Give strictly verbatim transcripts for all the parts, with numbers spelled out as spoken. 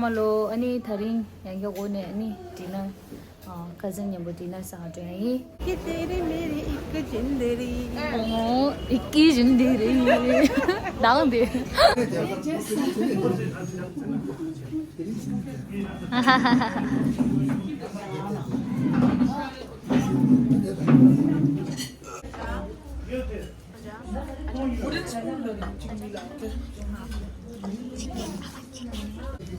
མ་ལོ། ཨ་ནི་དེ་རིང་ཡང་བསྐྱར་འགོ་ནས་ཨ་ནི་ཌི་ནར། ཨ། ཁ་སིན་མཉམ་པོ་ཌི་ནར་ཟ་ག་འགྲོ་ཡ་ཡིན། ये तेरी मेरी एक जिंदड़ी। ཨོ། एक ही जिंदड़ी। ནང་དེ།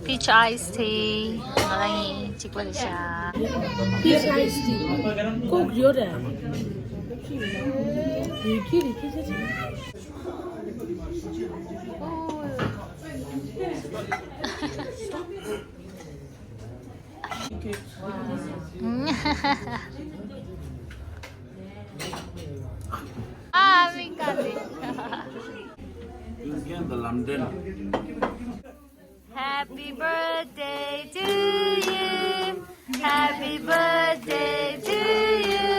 Peach iced tea ང་རང་གཉིས་གཅིག་པ་རེད་ཤག Peach iced tea ཀོག་ཡོད་རེད། རིགས་ཀྱི་རིགས་ཀྱི་ཆ་ཆ། ཨ། མིག་ག་ལེ། ཡུལ་རྒྱན་དང་ལམ་འདྲེན། Happy birthday to you. Happy birthday to you.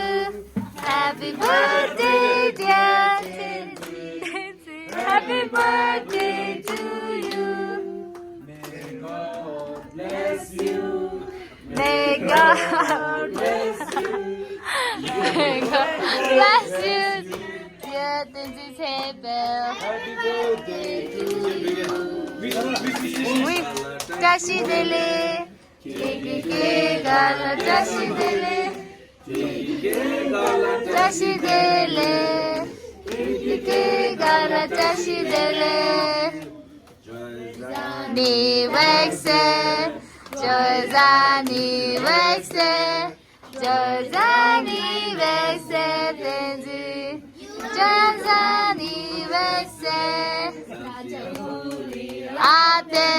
Happy birthday, dear Tenzin. Happy birthday to you. May God bless you. May God bless you. May God bless you, dear Tenzin Tshepel. Happy birthday to you. Wish, wish, wish, wish. Wish. བཀྲ་ཤིས་བདེ་ལེགས། ཀེ་ཀེ་ཀེ་ག་ལ་བཀྲ་ཤིས་བདེ་ལེགས། ཀེ་ཀེ་ཀེ་ག་ལ་བཀྲ་ཤིས་བདེ་ལེགས། ཀེ་ཀེ་ཀེ་ག་ལ་བཀྲ་ཤིས་བདེ་ལེགས། Joyeux anniversaire, joyeux anniversaire, joyeux anniversaire, Tenzin. Joyeux anniversaire. ཨ་ཏེ།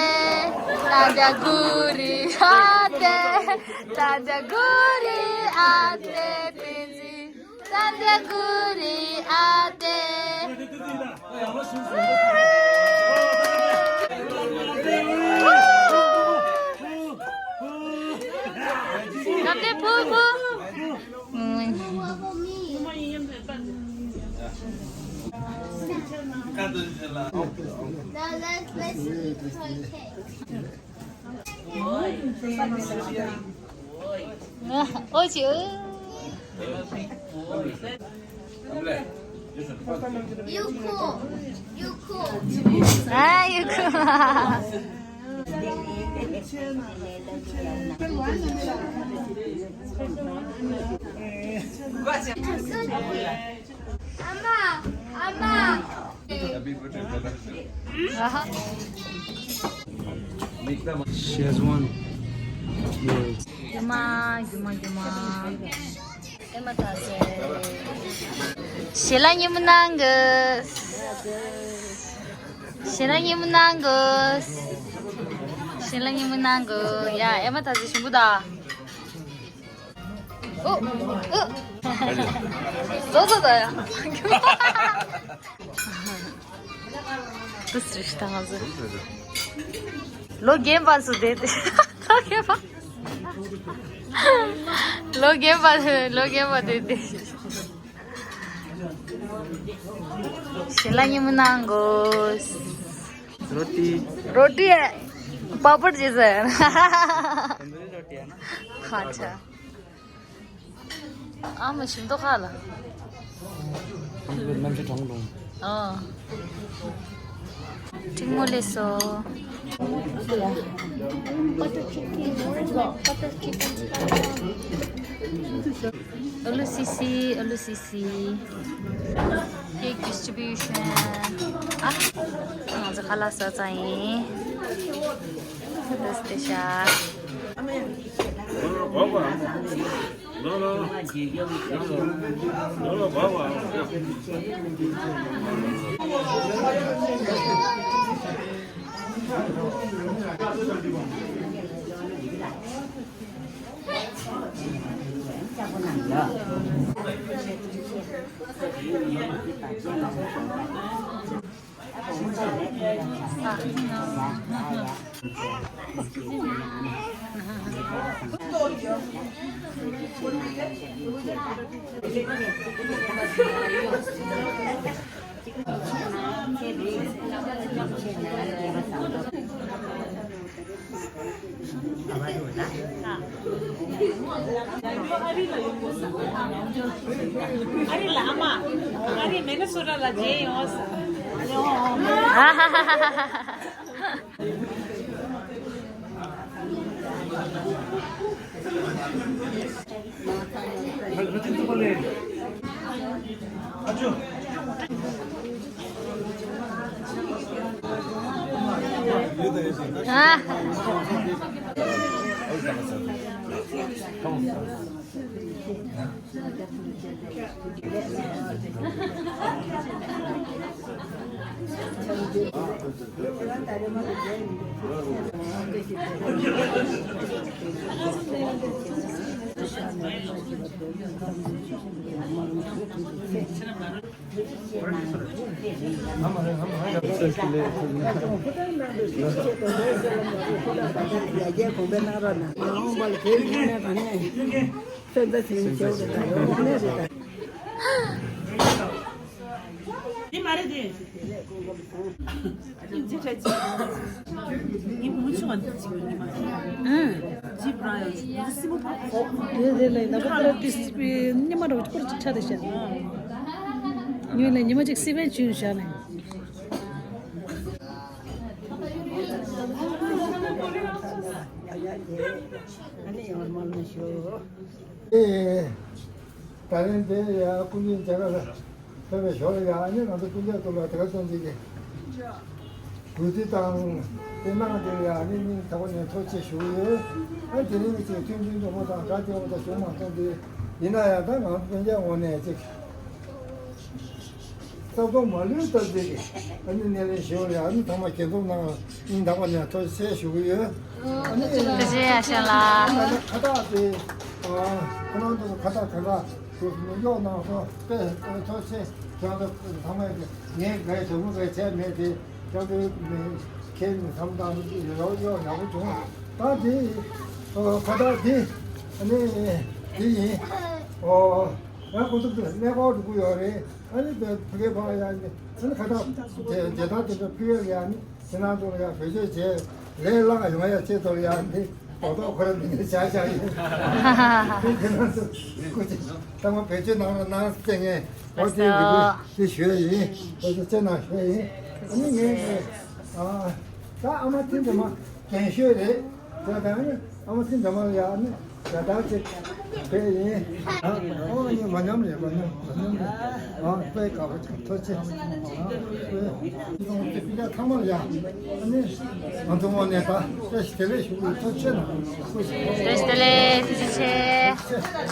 ཏ་ཏ་གུ་རི་ཨ་ཏེ། ཏ་ཏ་གུ་རི་ཨ་ཏེ། Tenzin། ཏ་ཏ་གུ་རི་ཨ་ཏེ། ཨ་ཏེ་ཕུ་ཕུ། Now let's, let's eat toy cake. ཨོ་ཅི། You cool. You cool. ཨ། you cool. ཨ་མ། ཨ་མ། ཨ་ཧ། She has won. རྒྱུ་མ། རྒྱུ་མ། རྒྱུ་མ། ཨེ་མ་ད་ཟེར། ཞལ་ལག་མཉེས་པོ་གནང་གི། ཞལ་ལག་མཉེས་པོ་གནང་གི། ཞལ་ལག་མཉེས་པོ་གནང་གི། ཡ། ཨེ་མ་ད་ཟེར་ཞིམ་པོ་ད། ཨོ། ཨོ། བཟོ་བཟོ་ད་ཡ། ཏུ་སི་རི་ཤི་ད་ང་ཚོ། ལོ་རྒན་པ་ཚོ་བསྡད་དེ། ལོ་རྒན་པ། ལོ་རྒན་པ། ལོ་རྒན་པ་བསྡད་དེ། ཞལ་ལག་མཉེས་པོ་གནང་གོ། रोटी। रोटी है। पापड़ जैसा है। तंदूरी रोटी है ना। हाँ, अच्छा। ཨ་མ་ཞིམ་མདོག་ཁ་ལ། ནམ་ཞིག་གྲང་རུང་། ཨ། ཐིག་མོ་ལེ་སོ། Butter chicken. Butter chicken. ཨ་ལུ་སི་སི། ཨ་ལུ་སི་སི། Cake distribution. ཨ། ང་ཚོ་ཁ་ལག་ཟ་ཚར་ཡིན། ད་སྟེ་ཤ། ཨ་རི་ལ་ཨ་མ། ཨ་རི་མེ་ནེ་སོ་ཊ་ལ་མཇལ་ཡོང་ས། འདི་མ་རེད་དེ། ཉི་མ་ཆུང་བ་འདི་གཅིག་ཡོད་ཉི་མ། ཨང་། ཇི་བྲ་ཡོད་འདི་སྲིན་མོ་པ། དེ་དེ་ལས་ནག་པོ་ཏི་ཏི་ཉི་མ་རོ་ཅི་པར་ཅིག་ཆ་དེ་བཤད། ཉོས་ལས་ཉི་མ་ཅིག་སི་པན་བྱུང་བཞག་ནས། ཨ་ནི་ཡང་མ་ལོན་ཤོག་ཨེ། ད་ལན་དེ་ཡ་ཀུན་མཁྱེན་མཇལ་ཁ་ལ་ཕེབས་པའི་ཞོར་ལ་ཡ་ཨ་ནི་ང་ཚོ་ཀུན་མཁྱེན་ཐུགས་ལ་དེ་ག་ཙམ་ཅིག་གི་གུས་བརྩི་དང་དེ་གནང་དེ་ལ་ཡ་ཨ་ནི་སྙིང་ཐག་པ་ནས་ཐུགས་རྗེ་ཆེ་ཞུ་གི་ཡོད། ཨ་དེ་རིང་གི་ཅིག་མཐུན་སྒྲིལ་འདུ་ཁང་དང་དགའ་སྐྱིད་པོ་དང་བྱུང་མ་སོང་དེ་ཡིན་ན་ཡང་ད་ང་ཚོ་ཀུན་མཁྱེན་ངོས་ནས་ཅིག་བསམ་བློ་མ་ལུས་ལྟར་ཅིག་ཨ་ནི་སྣེ་ལེན་ཞུ་ཡ་ཨ་ནི་ཚང་མ་གྱེན་འཛོམས་གནང་སྙིང་ཐག་པ་ནས་ཐུགས་རྗེ་ཆེ་ཞུ་གི་ཡོད། ཨ་ནི་ཐུགས་རྗེ་ཆེ་ཡ་ཤན་ལགས། ཁ་བཏགས་དེ་ཨ་ཁོ་རང་ཚོ་ཁ་བཏགས་གང་ག་དེ་གཡོག་གནང་སོང་། དཔེ་ཐུགས་རྗེ་ཆེ། ཁྱེད་རང་ཚོ་ཚང་མས་དེ་ངས་གའི་དོ་དགོང་གའི་བྱས་མེད་དེ་ཁྱེད་རང་ཚོའི་མི་ཁྱེད་མི་ཚང་མ་དང་ཡོག་ཡོག་ཡག་པོ་བྱུང་། ད་དེ་ཨ་ཁ་བཏགས་དེ་ཨ་ནི་དེ་ཡིན། ཨོ། ཡང་ཁོ་ཚོ་གནས་སྐོར་འགྲོ་གི་ཡོད་རེད། ཨ་ནི་དེ་ཕ་གིའི་ཕ་ཡ་ནི་ཨ་ནི་ཁ་བཏགས་དེ་དེ་དག་དེ་ཚོ་ཕུལ་ཡ་ཡ་ནི་ཁྱེད་རང་ཚོ་ལ་ཡ་བེད་སྤྱོད་བྱས་ལས་སླ་ཡོང་ཡ་ཆེད་དུ་ཡ་ནི་རྡོག་རྡོག་ཁོ་ར་མི་ནི་བྱ་བྱ་ཡིན། དེ་ཁྱེད་རང་ཚོ་སྐུ་མཁྱེན་ཚང་མ་བེད་སྤྱོད་གནང་རོགས་གནང་ཟེར་ངས་ཨོ་དེ་རེ་སྐུལ་དེ་ཞུ་ཡ་ཡིན། ཨོ་དེ་ཅེ་ན་ཞུ་ཡ་ཡིན། ཨ་ནི་ངས་ཨ་ད་ཨ་མ་དེ་འདྲ་མ་རྒན་ཤོས་རེད། ད་ད་ནི་ཨ་མ་སྲིན་འདྲ་མ་ལ་ཡ་ནི་ཡ་ད་ཅིག་དཔེ་ཡིན། ཨ་ཨོ་ནི་མ་ཉམས་རེད། མ་ཉམས་མ་ཉམས་རེད། ཨ་དཔེ་དགའ་པོ་ཅིག་ཐུགས་རྗེ་ཆེ། ཨ་དཔེ་ཡིན་ཚང་མ་ལ་ཡ་ཨ་ནི་ང་ཚོ་ངོས་ནས་ད་བཀྲ་ཤིས་བདེ་ལེགས་ཞུ་དགོས། ཐུགས་རྗེ་ཆེ་གནང་། བཀྲ་ཤིས་བདེ་ལེགས། ཐུགས་རྗེ་ཆེ།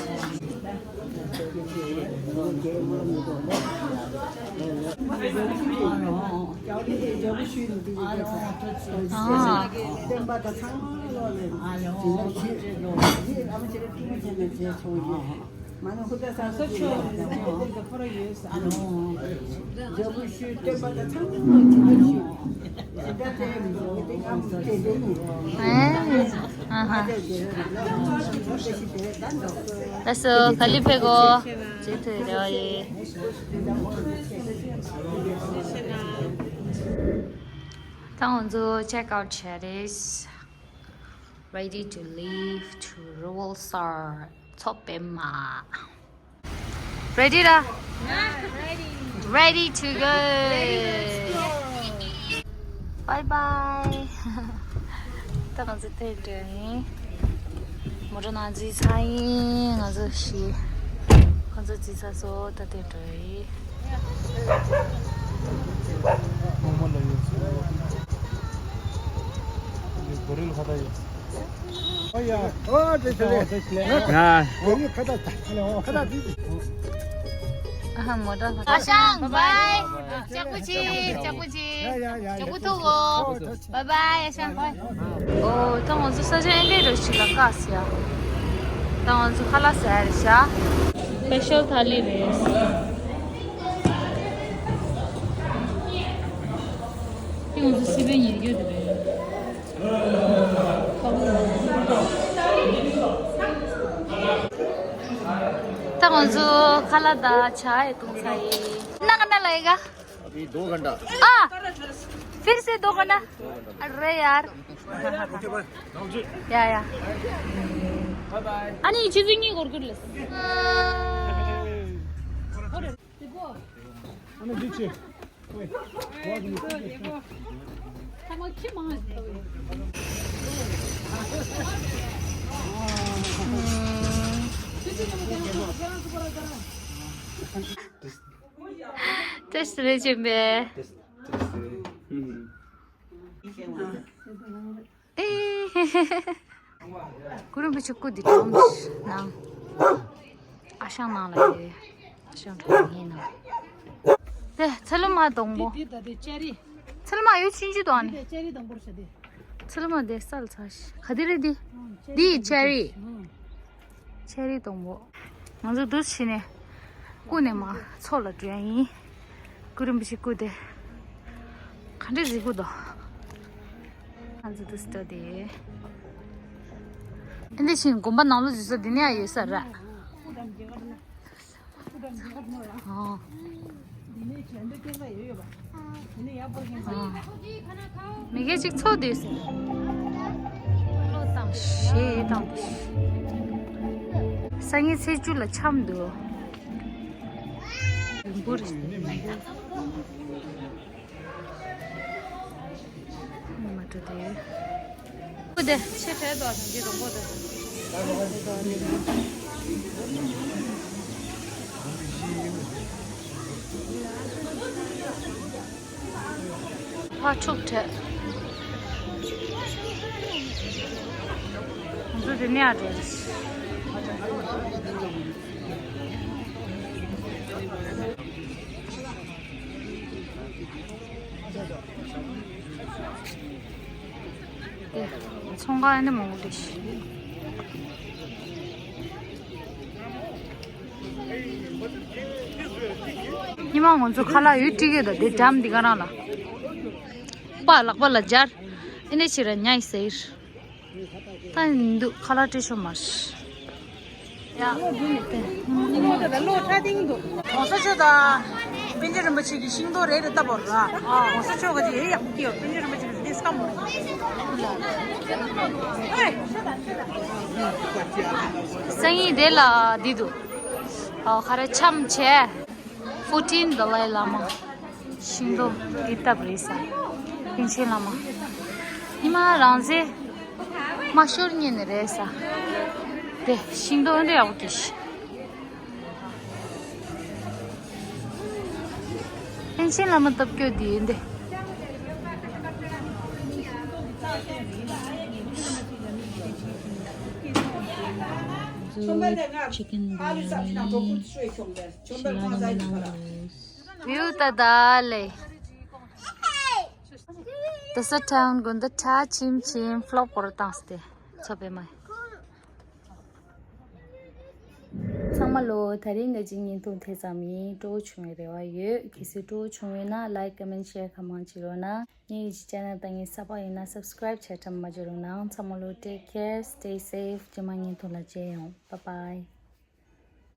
ལགས་སོ། ག་ལེར་ཕེབས་གོ། རྗེས་མཐུད་རེ་བ་ཡོད། ད་ང་ཚོ་check out བྱས་རེད། Ready to leave to Ruvsar. མཚོ་པདྨ། Ready ར། Ready to go. Bye bye. ད་ང་ཚོ་དེ་འདྲ་ཡིན། མོ་ཊ་ནང་འཛུལ་ཚར་ཡིན། ང་ཚོ་ཤི། ཁོ་ཚོ་འཛུལ་ཚར་སོང་། ད་དེ་འདྲ་ཡིན། ཨོ་ཡ། ཨོ་དེ་དེ་ལས། ང་། ཨོ་ཡ་ཁ་ད་ད་ཁ་ད་དེ། ཨ་ཧ་མོ་ཊ། ཨ་ཞང་བྷའི། ཅག་པུ་ཅི། ཅག་པུ་ཅི། ཡ་ཡ་ཡ་ཡ། ཅག་པུ་ཐུག་གོ། ཨོ་ཐུག་ཅི། བྷའི་བྷའི། ཨ་ཞང་བྷའི། ཨོ་ད་ང་ཚོ་ས་ཆ་ཨེ་འདྲས་རོ་ཞིག་ལ་བཀག་ཟེར་ཡ། ད་ང་ཚོ་ཁ་ལག་ཟ་ཡ་རེད་ཤག Special ཐ་ལི་རེད། དེ་ང་ཚོ་སི་པན་ཉེ་རྒྱུད་དེ་རེད། ད་ང་ཚོ་ཁ་ལག་དང་ཇ་ཡི་བཏུང་ཚར་ཡིན། ན་ག་ན་ལ་ཡི་ག अभी दो घंटा। आ, फिर से दो घंटा। अरे यार। ཡ་ཡ། ཨ་ནི་ཆུ་ཚོད་གཉིས་འགོར་གྱི་རེད། བཀྲ་ཤིས་བདེ་ལེགས་ཆེན་པོ། ཨེ། གུ་རུ་རིན་པོ་ཆེ་སྐུ་འདི་དྲངས་ནང་། ཨ་ཞང་ནང་ལ་ཡོད། ཨ་ཞང་དྲངས་ངའི་ནང་། དེ་ཚ་ལུ་མ་སྡོང་པོ། འདི་འདི་ད་དེ་ཅེ་རི། ཚ་ལུ་མ་ཡོད་ཕྱིན་ཅི་དོན་ནི། འདི་ཅེ་རི་སྡོང་པོར་ཤ་དེ། ཚ་ལུ་མ་དེ་སལ་ཚ་ཤི་ག་དེ་རེད་འདི། ཨང་། འདི་ཅེ་རི། ཨང་། ཆེ་རིགས་དང་པོ། ང་ཚོ་འདུག་ཕྱིན་ནས་སྐུ་ནས་མ་ཚོགས་ལ་འགྲོ་ཡ་ཡིན། གུ་རུ་རིན་པོ་ཆེ་སྐུ་དེ་ག་འདྲས་གཟིགས་པོ་འདུག་ང་ཚོ་འདུག་སེ་འགྲོ་དེ། ཨ་འདི་ཕྱིན་དགོན་པ་ནང་ལོགས་འཛུལ་ས་འདི་ནས་ཡ་ཡོད་ས་རེད། ཨོ། མི་སྒེར་གཅིག་ཚོགས་དུས་ཟེར། བློ་བཏང་ཞེས་བཏང་དུས། སང་ཉིན་ཚེས་བཅུ་ལ་འཆམ་འདུག་མགོ་རེད། མ་འགྲོ་དེ། ཁུ་དེ་ཆེ་ཕྲད་དོ་ཞིང་གི་རོང་པོ་དེ། ཕ་ཕྲུག་ཕྲད། ང་ཚོ་དེ་ནས་ཨ་འགྲོ་རེད། ཚོང་ཁང་ནི་མང་པོ་རེད། ཉི་མ་ང་ཚོ་ཁ་ལག་ཡོད་སྤྲད་གི་ད་དེ་འགྲམ་འདི་ག་རང་ལ། པ་ལག་པ་ལ་སྦྱར། ཨེ་ནས་ཕྱིར་ཉལ་ཟེར། ད་འདུག་ཁ་ལག་སྤྲད་ཆོག་མ་རེད། ཡ། གོང་ས་མཆོག་དང་། པཎ་ཆེན་རིན་པོ་ཆེ་གི་ཤིང་ཏོག་རེ་རེ་བཏབ་པ་ར། གོང་ས་མཆོག་གི་དེ་ཡག་པོ་སྐྱེས་པ། པཎ་ཆེན་རིན་པོ་ཆེ་གི་དེ་སྐམ་པོ་རེད། སང་ཉིན་དེ་ལ་འདི་འདུག་ཨ། ག་རེ་འཆམ་བྱས། Fourteen Dalai Lama། ཤིང་ཏོག་འདི་བཏབ་རེད་ས། པཎ་ཆེན་བླ་མ། ཉི་མ་རང་བཙན། མ་ཤོར་ཉིན་ནི་རེད་ས། དེ་ཤིང་ཏོག་འདི་ཡག་པོ་སྐྱེས་ཤིང་། པཎ་ཆེན་བླ་མ་བཏབ་རྒྱུ་འདི་ཡིན་ཏེ། Chicken biryani. View ད་ད་ལེ། དེ་ས་ཊའུན་དགོན་དུ་ཁྲ་ཆིམ་ཆིམ་ཕློག་པོར་བཏང་སྟེ་ཚོ་པའི་མ། ཚང་མ་ལོ། ད་རིང་ང་གཅིག་བརྙན་ཐུང་དེ་ཙམ་ཡིན། སྤྲོ་བོ་བྱུང་བའི་རེ་བ་ཡོད། གལ་སྲིད་སྤྲོ་བོ་བྱུང་ཡོད་ན་like, comment, share གང་མང་བྱེད་རོགས་གནང་། ངའི་ཡི་ཅི་ཆེ་ནལ་དང་ངའི་ས་པ་ཡིན་ན་subscribe བྱས་ཁྲམ་མ་བྱེད་རོགས་གནང་། ཚང་མ་ལོ། Take care, stay safe. རྗེས་མ་བརྙན་ཐུང་ལ་མཇལ་ཡོང་། Bye bye.